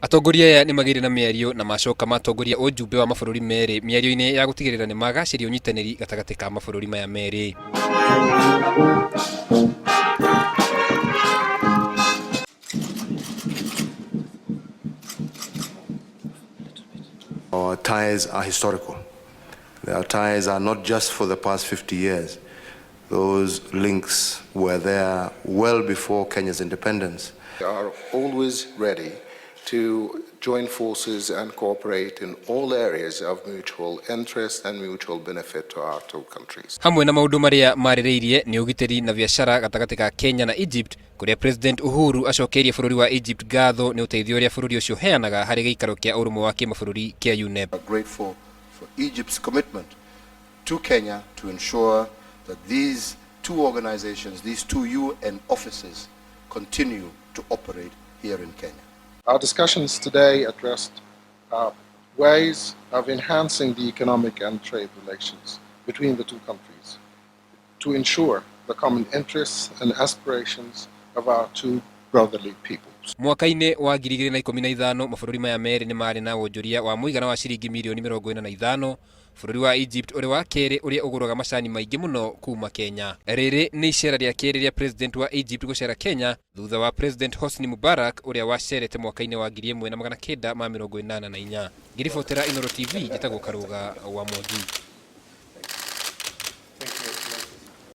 Atongoria aya nĩ magĩire na mĩario na macoka matongoria ũjumbe wa mabũrũri merĩ mĩario-inĩ ya gũtigĩrĩra nĩ magacĩria ũnyitanĩri gatagatĩ ka mabũrũri maya merĩ. Our ties are historical. Our ties are not just for the past 50 years. Those links were there well before Kenya's independence. We are always ready to join forces and cooperate in all areas of mutual interest and mutual benefit to our two countries. Hamwe na maũndũ marĩa marĩrĩirie nĩ ũgitĩri na biacara gatagatĩ ka Kenya na Egypt, kũrĩa President Uhuru acokeirie bũrũri wa Egypt ngatho nĩ ũteithio ũrĩa bũrũri ũcio ũheanaga harĩ gĩikaro kĩa ũrũmwe wa kĩmabũrũri kĩa UNEP. We are grateful for Egypt's commitment to Kenya to ensure that these two organizations, these two UN offices, continue to operate here in Kenya. Our discussions today addressed ways of enhancing the economic and trade relations between the two countries to ensure the common interests and aspirations of our two brotherly peoples. Mwaka-inĩ wa 2015 mabũrũri maya merĩ nĩ marĩ na wonjoria wa mũigana wa ciringi mirioni 45, bũrũri wa Egypt ũrĩ wa kerĩ ũrĩa ũgũraga macani maingĩ mũno kuma Kenya. Rĩrĩ nĩ icera rĩa kerĩ rĩa President wa Egypt gũcera Kenya thutha wa President Hosni Mubarak ũrĩa wacerete mwaka-inĩ wa 1984. Ngĩribotera Inooro TV, njĩtagwo Karũga wa Mwangi.